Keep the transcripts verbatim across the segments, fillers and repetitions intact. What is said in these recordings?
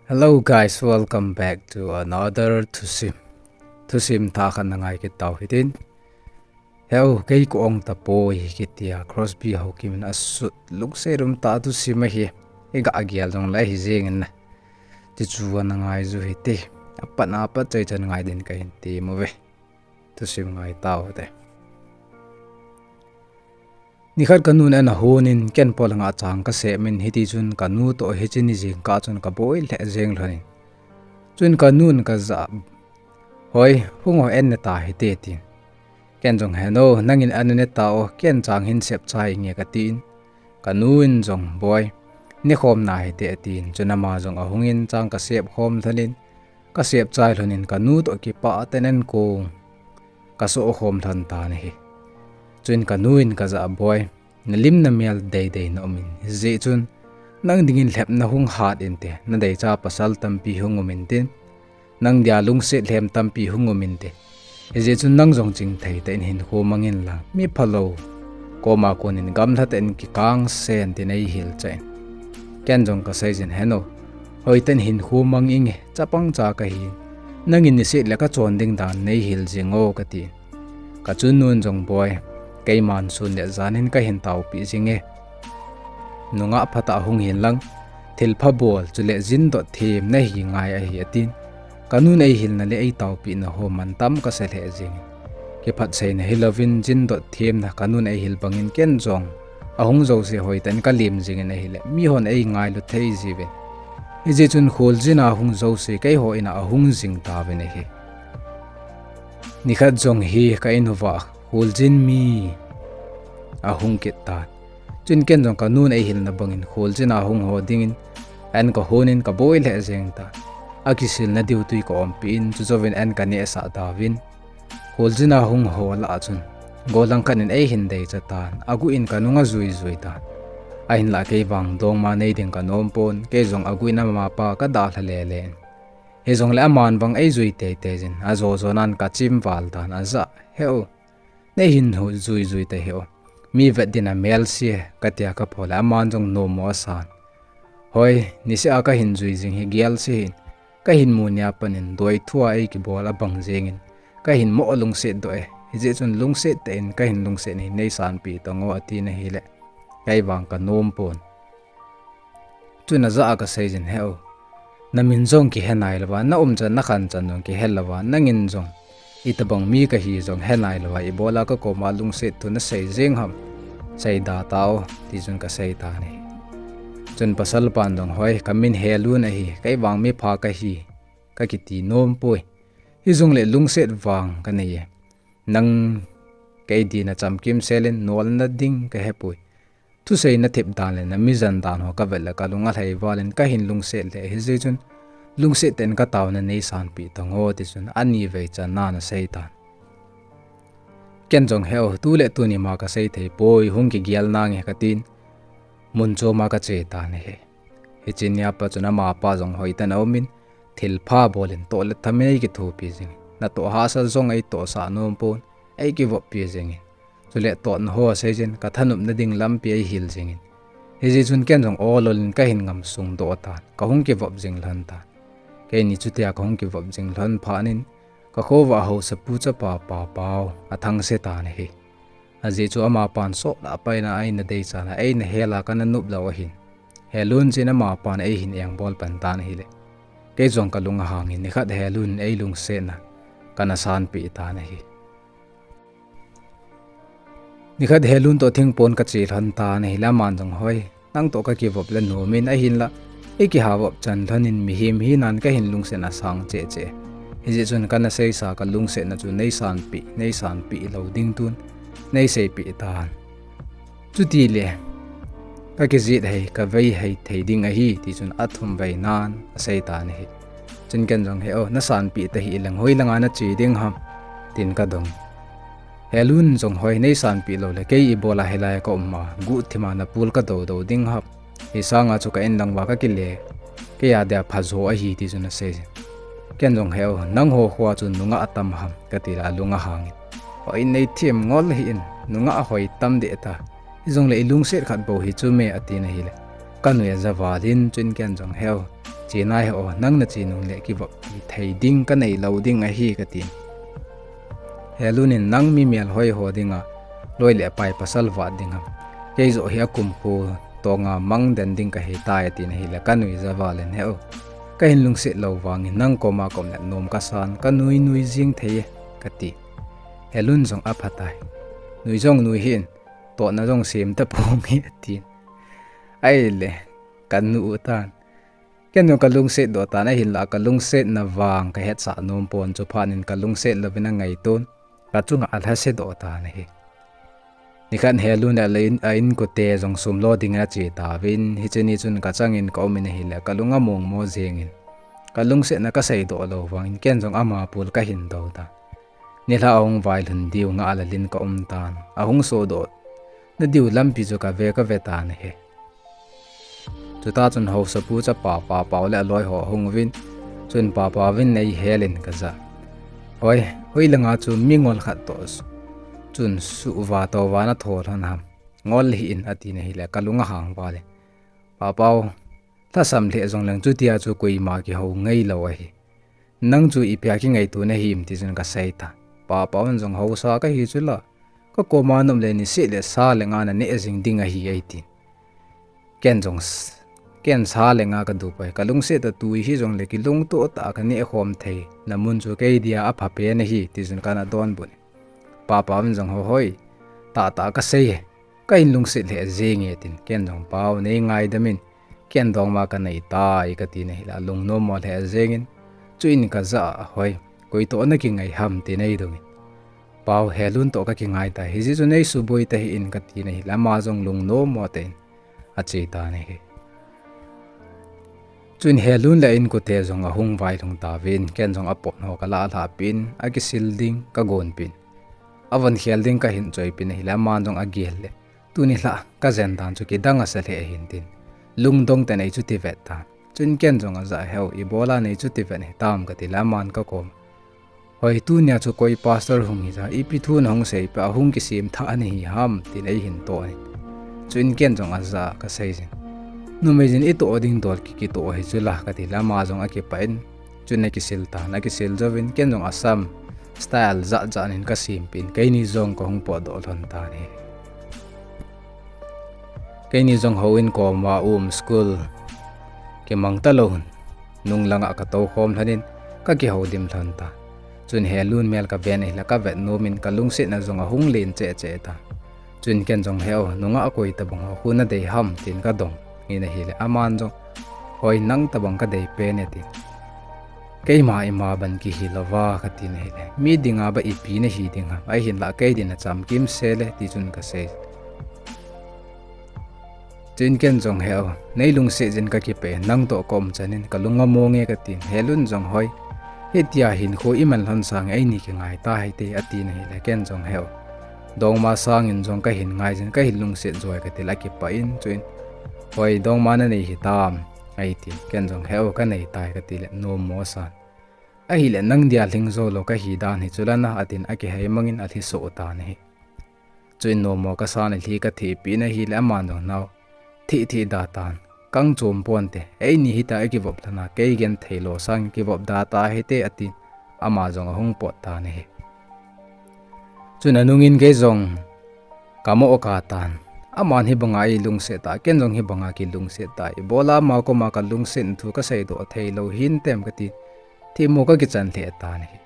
Hello guys, welcome back to another thusim. Thusim thah khat na ngai kit tau hitin. Heu, kei ka ong tapoi kitia Crosby Hawkins in asut lungset umtah thusim ahi. I ga gel jong le hi jeng in na. Ti chu ana ngai ju hite. Apat apat chai chan ngai din ka hin ti mo ve. Thusim ngai tau te. Nikhat ka nun an a hon in ken polanga chang ka sem in hiti chun ka nu toh hiche ni jingkah chun ka boi lheh jeng lhon in. Chun ka nun ka jah a, "Hoi, hung o an ne ta hite," tin. Ken jong, "He nu, nangin an ne ta o, ken chang hin sep chai nge," ka tin. Ka nu in jong, "Boi, ne khom na hite," atin. Chun ama jong ahung in chang ka sep khom lhon in, ka sep chai lhon in ka nu toh kipah tah in an kong ka so khom lhon tan ahi. Chun ka nu in ka jah a, "Boi, na lim na mel deidei na um in, hijeh chun nang dingin lhepna hung hat inte, na deicha pasal tampi hung um intin, nang dia lungset lhem tampi hung um inte. Hijeh chun nang jong chingthei tah in hinkho mang in lang, mi phalou koma kon in gamlha tah in kikang sen," tin ei hilchah in. Ken jong ka sei jin, "He nu, hoitah in hinkho mang inge, chapang cha ka hin, nangin niseh le ka chon ding dan nei hil jing o," ka tin. Ka chun nun jong, "Boi, keiman sun le jan in ka hin taopi jing e. Nungah phatah hung hin lang, thilpha bol, chule jindot themna hi ngai ahi," atin. Ka nun ei hilna le ei taopina ho mantam ka sa lheh jing in. Kiphat seina hilouvin jindot themna ka nun ei hil bangin ken jong ahung jouse hoitah in ka lem jing in ahile, mihon ei ngailu thei jiuvin. Hijeh chun kholjin a hung jouse keiho in a ahung jing tauvin ahi. Nikhat jong hi ka in uva kholjin mi ahung kit tan. Chun ken jong ka nun ei hilna bangin kholjin a hung ho dingin an ka hon in ka boi lheh jeng tan. Akisilna diu tui ka ompi in, chujouvin an ka nehsah tauvin. Kholjin a hung ho lah a chun gollhang khat in ei hin deicha tan. Aguh in ka nung ajui jui tan. Ahinlah kei vang dongma nei ding ka nom pon, kei jong aguh in amapa ka dalha lele in. Hijongle aman vang ei jui teitei jin, ajo jo nan ka chim val tan, ajah, "He u, nei hin hu jui jui ta he u. Mi vet din a melse," ka tia ka pho le aman jong nom mo asan. "Hoi, niseh a ka hin jui jing hi gel se hin, ka hin mu nia pat in doi thua ei kibol abang jeng in, ka hin mo lungset doh e. Hijeh chun lungset tah in ka hin lungset hi nei sanpeh tang o," atin ahile, kei vang ka nom pon. Chun ajah a ka sei jin, "He u, na min jong kihe nai louva, na umchan na khanchan jong kihe louva, nangin jong itobang mi ka hi jong he nai louva, ibola ka koma lungset thu na sei jeng ham, seida ta o," ti chun ka sei tan ahi. Chun pasal pan jong, "Hoi, ka min Helun ahi, kei vang mipha ka hi, ka kiti nom poi. Hijongle lungset vang ka nei e. Nang kei din a chamkim sel in nolna ding ka he poi. Thusei na thep dan le na mijan dan ho ka vet le ka lung alhai val in ka hin lungset le, hijeh chun lungset tah in ka taona nei sanpeh tang o," ti chun ani vei chan na ana sei tan. Ken jong, "He u, tu le tuni ma ka sei thei poi, hung kigel nange," ka tin, mun chom a ka che tan ahi. Hiche nia pat chun amapa jong hoitah in aum in, thilpha bol in toh le tham in ei kithopi jing in. Natoh hahsa jong ei tohsah nom pon, ei kivoppi jing in. Chule totna ho asei jin, ka thanopna ding lampi ei hil jing in. Hijeh chun ken jong ol ol in ka hin ngam sung doh tan, ka hung kivop jing lhon tan. Keini chutia ka hung kivop jing lhon phat in, ka khovah a haosapu chapa Papau athangse tan ahi. Ajeh chu amapan sohlah a pai na a eina deichan a eina hel a ka na nop lou ahin, Helun chun amapan ei hin engbol pan tan ahile, kei jong ka lung ahang in, nikhat Helun in ei lungsetna ka na sanpeh tan ahi. Nikhat Helun toh thingpon ka che lhon tan ahile, aman jong, "Hoi, nang toh ka kivop le nom in, ahinlah i kiha vop chan lhon in mihem hinan ka hin lungsetna sang cheh cheh. Hijeh chun ka na seisa ka lungsetna chu nei sanpeh, nei sanpeh lou ding tun nei seipeh tan. Chutile ka kijet hei, ka vei hei thei ding ahi," ti chun athum vei nan asei tan ahi. Chun ken jong, "He o, na sanpeh tahih leng hoilanga na che ding ham?" tin ka dong. Helun jong, "Hoi, nei sanpeh lou le kei ibola hilai a ka um a, guhthim a na pul ka do do ding ham? Hisanga chu ka in lang uva ka kile, kei a dia phajo ahi," ti chun asei jin. Ken jong, "He o, nangho khoa chu nungah atam ham?" ka ti le alung ahang in, "Hoi, nei thim ngol hih in, nungah ahoi tam deh ta. Hijongle i lungset khat bou hi chu me," atin ahile, Ka nui aja val in, chuin ken jong, "Heu, che nai ho, nang na che nung le kivop thei ding ka nei lou ding ahi," ka tin. Helun in, "Nang mi melhoi ho dinga loi le pai pasal vat ding ham? Kei joh hi akum kho tonga mang den ding ka hi tai," atin ahile ka nui aja val in, "Heu, ka hin lungset lou vangin nang koma ka um le nom ka san, ka nui nui jing thei e," ka ti. Helun jong apha tai. "Nui jong nui hih in, tohna jong sem tapong hih," atin. Ahile ka nu tan. Ken jong ka lungset doh tan, ahinlah ka lungsetna vang ka hetsah nom pon, chuphat in ka lungset louvin angaiton, ka chunga alhase doh tan ahi. Nikhat Helun le a in, a inkote jong sum lo dingin ache tauvin, hiche ni chun ka changin ka um in ahile ka lung among mo jengin, ka lungsetna ka seidoh lou vangin ken jong ama pul ka hin dou tan. Nilhah ahung vailhun diu ngah lalin ka um tan, ahung sodoh na diu lampi chu ka ve ka ve tan ahi. Chuta chun haosapu chapa Pa Pau le aloi ho ahung uvin, chun Pa Pau in eihel in ka ja. "Hoi, hoilanga chu mi ngol khat toh chun suhva touva na tho lhon ham? Ngol hih in," atin ahile ka lung ahang val in, "Pa Pau, lhasam lheh jongleng chutia chu koima kihou ngai lou ahi. Nang chu ipia kingaito na him?" ti chun ka sei tan. Pa Pau in jong, "Haosa ka hi chu la, ka koma na um le niseh le sa le nga na neh jing ding ahi," eitin. Ken jong s-, ken sa le nga ka dup ahi. "Ka lungset a tui hijongle kilungto tah a ka neh khom theina mun chu kei dia apha pen ahi," ti chun kana donbut in. Pa Pau in jong, "Ho hoi, tahtah ka sei e. Ka hin lungset lheh jenge," tin. Ken jong, "Pau, nei ngaidam in, ken dongma ka nei tai," ka tin ahile alung nom mo lheh jengin, chuin ka ja a, "Hoi, koi toh na kingai ham?" tin eidongin, "Pau, Helun toh ka kingai tai, hijeh chun nei suboi tahih in," ka tin ahile ama jong lung nom mo tah in ache tan ahi. Chuin Helun le a inkote jong ahung vailhung tauvin, ken jong apot ho ka lah lhah pin, akisil ding ka gonpin, avon khel ding ka hin choipin ahile aman jong agel le, "Tuni lhah ka jen dan chu kidang asa lheh ahin," tin lungdong tah in eichuti vet tan. Chuin ken jong aja, "Heu, ibola neichuti vet hitam?" ka tile aman ka kom, "Hoi, tunia chu koi pastor hung hija, ipi thu nahung seipeh a hung kisem thah nahi ham?" tin eihin to in. Chuin ken jong aja ka seijin, "Numei jin itoh ding dol ki, kitoh hi chu la," ka tile ama jong akipah in, chuin akisil tan, akisil jouvin ken jong Assam style jat jat in ka sempeh in, keini jong kahung potdoh lhon tan ahi. Keini jong houin koma um school kimang talou nung langa ka tou khom lhonin ka kihoulim lhon tan. Chuin Helun mel ka ven ahile ka vet nomin ka lungsetna jong ahung len cheh cheh tan. Chuin ken jong, "Heu, nungah koi tabang ho khu nadei ham?" tin ka dongin ahile aman jong, "Hoi, nang tabang ka dei pen e," tin. "Keima ima ban kihi louva," ka tin ahile, "Mi dinga ba ipi nahi ding ham? Ahinlah kei din achamkim sele," ti chun ka sei. Chuin ken jong, "Heu, nei lungset jin ka kipah e, nang toh ka um chanin ka lung amonge," ka tin. Helun jong, "Hoi, hitia hinkho iman lhon sang eini kingai ta hite," atin ahile ken jong, "Heu, dongma sangin jong ka hin ngai jin, ka hin lungset joi," ka tile akipah in, chuin, "Hoi, dongma nanei hitam?" eitin. Ken jong, "Heu, ka nei tai," ka tile nom mo san. "Ahile nang dia lhing jou lou ka hi dan hi chu la na," atin akihei mangin alhi soh tan ahi. Chuin nom mo ka san, alhi ka thehpeh in ahile aman jong, "Nao, theh theh da tan, kang chom ponte, eini hitia ikivop lhona kei genthei lou sang kivop da ta hite," atin ama jong ahung pot tan ahi. Chuin anungin kei jong ka mo ka tan. Aman hibanga eilungset a, ken jong hibanga kilungset ta. Ibola ama koma ka lungset thu ka seidoh thei lou hintem ka ti. Themmo ka kichan lheh tan ahi.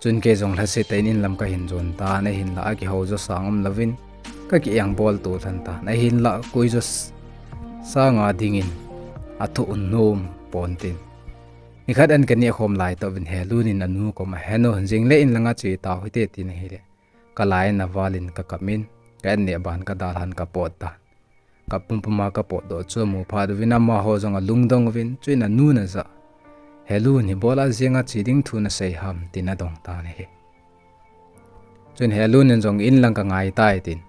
Chuin kei jong lhasetah in inlam ka hin jon tan ahinlah akihou jo sang um louvin ka ki-engbol to lhon tan ahinlah koi jo s-, sanga dingin athoh nom ponte. Nikhat an ka neh khom lai tauvin Helun in anu koma, "Henu, jing le inlanga che tau hite," tin ahile, ka lai in avalin ka kap in, ka an neh ban ka dalhan ka pot tan. Ka pumpuma ka potdoh chu amu phat uvin amaho jong alungdong uvin, chuin anun aja, "Helun, ibola jenga che ding thu nasei ham?" tin adong tan ahi. Chuin Helun in jong, "Inlang ka ngai tai," tin.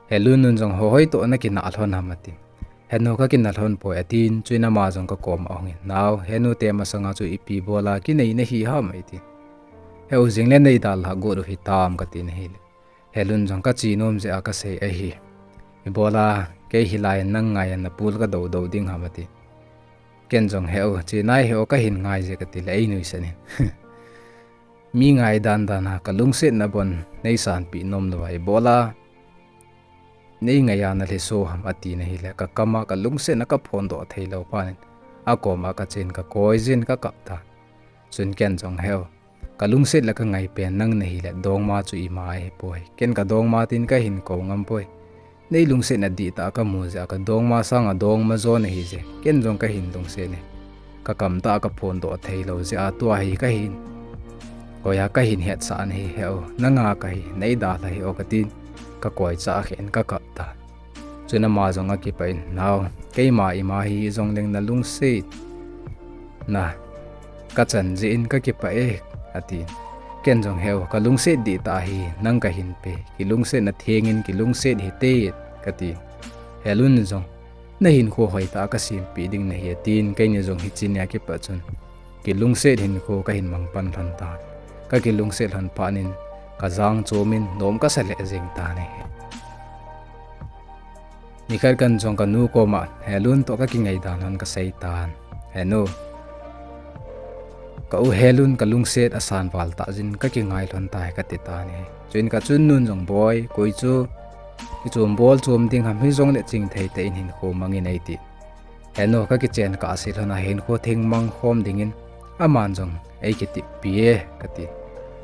Helun in jong, "Ho hoi toh na kinah lhon ham?" atin. "Henu, ka kinah lhon poi," atin, chuin ama jong ka koma ahungin, "Nao, Henu te masanga chu ipi bola kinei nahi ham?" eitin. "Heu, jing le nei dalha got u hitam," ka tin ahile, Helun jong, "Ka che nom jeh a ka sei ahi. Ibola Kei hilai nang ngai a na pul ka do do ding ham, ati. Ken jong, he u, che nai he u, ka hin ngai je, kati le ei nuisan in. Mi ngai dan dan a ka lungsetna bon nei sanpeh nom lou a, ibola nei ngai a na lhiso ham, ati na hile ka kam a ka lungsetna ka phondoh thei lou phat in, a kom a ka chen ka koi jin ka kap tan. Chun ken jong, he u, ka lungset le ka ngai pen nang na hile dongma chu ima ahi poi. Ken ka dongma tin ka hin kou ngam poi. Nei lungsetna dihtah a ka mu jeh a ka dongma sang a dongma jo na hi je. Ken jong ka hin lungset e. Ka kam tah a ka phondoh thei lou jeh a tua hi ka hin, koi a ka hin hetsah na hi, he u, nang a ka hi, nei dalha hi o, katin ka koi chah khen ka kap tan. Chun ama jong a kipah in, nao, keima ima hi jong leng na lungset na ka chan jeh in ka kipah e, atin. Ken jong, he u, ka lungset dihtah hi nang ka hin pe, ki lungsetna theng in ki lungset hite, katin. Helun jong, na hinkho hoitah a ka sempeh ding na hi, atin. Keini jong hiche nia kipah chun ki lungset hinkho ka hin mang pan lhon tan. Ka ki lungset lhon phat in ka jang chom in nom ka sa lheh jeng tan ahi. Nikhat ken jong ka nu kom a Helun toh ka kingai dan lhon ka sei tan. He nu, ka u Helun ka lungset a san val tah jin ka kingai lhon tai, kati tan ahi. Chuin ka chun nun jong, boi, koi chu kichom bol chom ding ham, hijong le chingthei tah in hinkho mang in, ati. He nu, ka kichen kah se lhon a hinkho theng mang khom ding in aman jong ei kiteppi e, kati.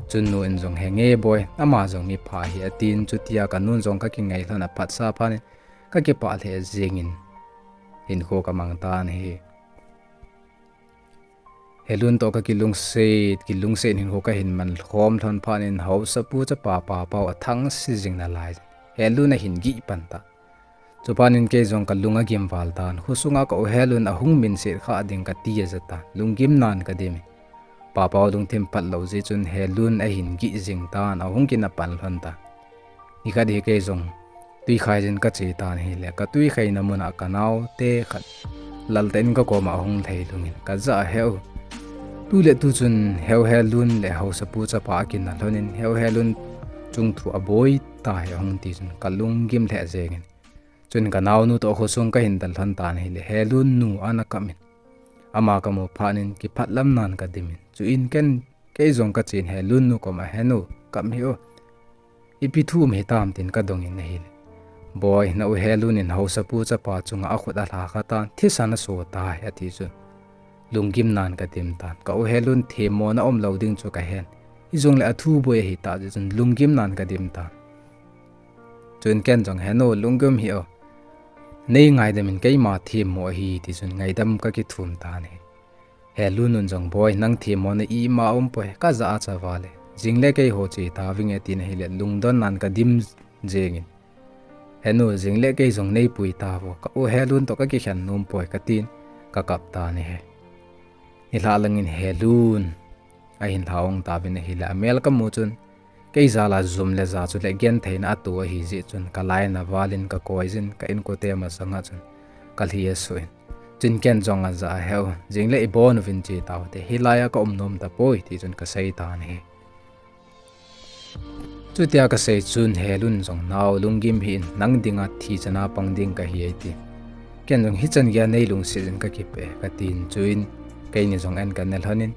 Chun nu in jong, he nge boi, ama jong mi pha hi, atin. Chutia ka nun jong ka kingai lhon a phatsah phat in ka kipah lheh jeng in hinkho ka mang tan ahi. Helun toh ka ki lungset, ki lungset hinkho ka hin mang khom lhon phat in haosapu chapa Papau a thangse jing nalai Helun a hin gih pan tan. Chuphat in kei jong ka lung a gim val tan. Khosung a ka u Helun a hung minset kha ding ka ti a ja tan. Lunggim nan ka dim in. Papau lungthim phat lou jeh chun Helun a hin gih jing tan, a hung kina pan lhon tan. Nikhat hi kei jong twikhai jin ka che tan ahile, ka twikhai na mun a ka naote khat lal tah in ka kom a hung lhai lhung in ka ja, he u, tu le tu chun he u Helun le haosapu chapa a kina lhon in, he u Helun chungthu a boi ta hi, a hung ti chun ka lunggim lheh jeng in. Chun ka naonu toh khosung ka hin dal lhon tan ahile, Helun nu ana kap in, ama ka mu phat in kipah lam nan ka dim in. Chuin ken, kei jong ka chen Helun nu kom a, he nu, kap hih o, ipi thu um hitam, tin ka dong in ahile, boi, na u Helun in haosapu chapa chunga a khut a lha kha tan, thisan a so tai, ati chun lunggim nan ka dim tan. Ka u Helun themmona um lou ding chu ka hen, hijong le a thu boi ahi ta jeh chun lunggim nan ka dim tan. Chun ken jong, he nu, lunggim hih o, nei ngaidam in, keima themmo ahi, ti chun ngaidam ka kithum tan ahi. Helun un jong, boi, nang themmona ima um poi, ka ja a cha val e. Jing le keiho che tavinge, tin ahile lungdon nan ka dim jeng in, he nu, jing le kei jong nei pui tauvo, ka u Helun toh ka kikhen nom poi, ka tin ka kap tan ahi. Nilhah lang in Helun a hin lha ong tauvin ahile, a mel ka mu chun kei jal a jum le ja chule genthei na a to ahi jeh chun ka lai na val in ka koi jin, ka inkote masang a chun ka lhi a suh in. Chun ken jong a ja a, he u, jing le i bon uvin che tau te, hilai a ka um nom ta poi, ti chun ka sei tan ahi. Chutia ka sei chun Helun jong, nao, lunggim hih in, nang dinga thi chan a pang ding ka hi e, ati. Ken jong, hichan gei a nei lungset in ka kipe, ka tin. Chuin keini jong an ka ne lhon in,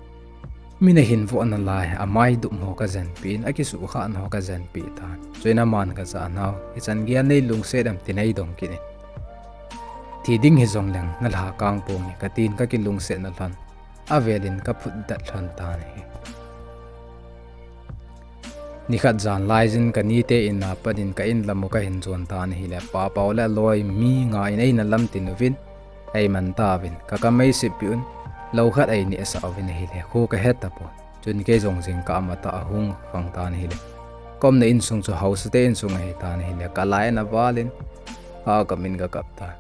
mi na hin voh nalai, a mai dup ho ka jen peh in, a kisuh kha ho ka jen peh tan. Chuin aman ka ja, nao, hichan gei a nei lungset em, tin ei dong kit in. Thi ding hijong leng na lha kang ponge, ka tin ka kilungset na lhon a vel in ka phut dat lhon tan ahi. Nikhat jan lai jin ka nite in a pat in ka in lam u ka hin jon tan ahile, Papau le a loi mi nga in ei na lam tin uvin, ei man tauvin, ka kam ei sip peh un, lou khat ei neh sah uvin ahile, kho ka he tapon. Chun kei jong jingkah a matah a hung khang tan ahile, ka umna insung chu haosate insung ahi tan ahile, ka lai na val in, ha kap in ka kap tan.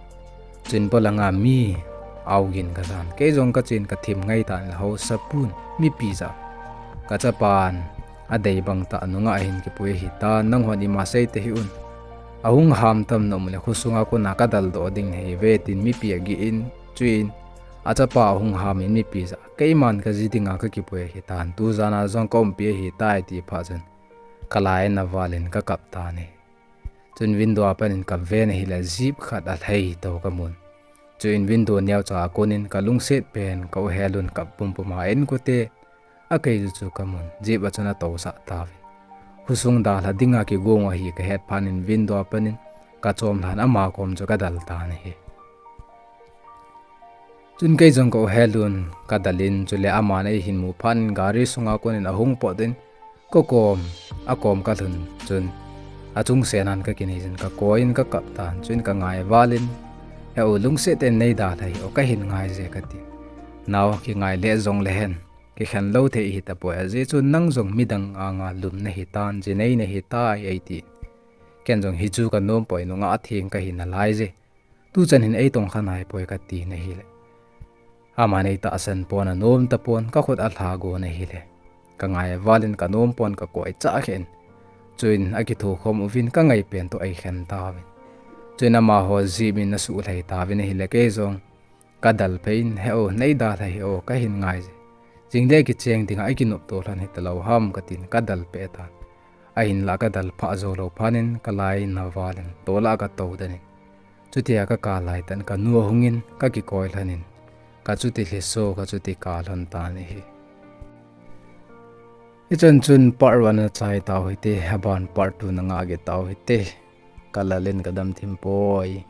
Chun polanga mi augin ka jan. Kei jong ka chen ka thim ngai tan, haosapun mipi ja, ka chapan a dei bang tah nungah a hin kipui ahi tan, nanghon ima sei tahih un. A hung ham tam na um le, khosunga kona ka dal doh ding ahi ve, tin mipi a gih in, chuin a chapa a hung ham in mipi ja, keiman ka ji dinga ka kipui ahi tan, tu jan a jong ka umpi ahi tai, ti phat chun ka lai na val in ka kap tan ahi. Chun window a panin ka ven ahile jeep khat alhai to ka mun. Chuin window neocha a konin ka lungset pen ka u Helun kap pumpum a en kote, a keiyu chu ka mun, jeep a chun atousah tauvin. Khosung dalha dinga kigong ahi ka het phatnin window a panin ka chom lhan ama kom chu ka dal tan ahi. Chun kei jong ka u Helun ka dalin, chule aman eihin mu phatnin gari sunga konin ahung pot in, ka kom, akom ka lhun chun, achung senan ka kinei chun ka koiyin ka kap tan, chun ka ngai valin, "He u, lungset in nei dalha hih o, ka hin ngai je," ka ti. "Nao, kingai le jong le hen, kikhen lou thei hitapoi, ajeh chu nang jong midang anga lum nahi tan, jinei nahi tai," ei ti. Ken jong hichu ka nom poi, nungah theng ka hi nalai je. Tuchan hin ei tong kha nai poi ka ti nahile. Aman ei tahsan pon, anom tapon, ka khut alha gon ahile. Ka ngai valin ka nom pon ka koi chah khen. Chuin akitho khom uvin ka ngai pen toh ei khen tauvin. Chuin amaho jeep in asuh lhai tauvin ahile kei jong ka dal peh in, "He o, nei dalha hih o, ka hin ngai je. Jing le kicheng dinga i kinopto lhon hita lou ham," ka tin ka dal peh tan. Ahinlah ka dal phah jou lou phatnin ka lai na valin tol a ka tou den in. Chutia ka kal lai tah in ka nu ahungin ka kikoi lhon in, ka chuti lhiso, ka chuti kal lhon tan ahi. Hichan chun part one achai tau hite, aban part two na ngah kit tau hite. Ka lal in ka dam thim poi.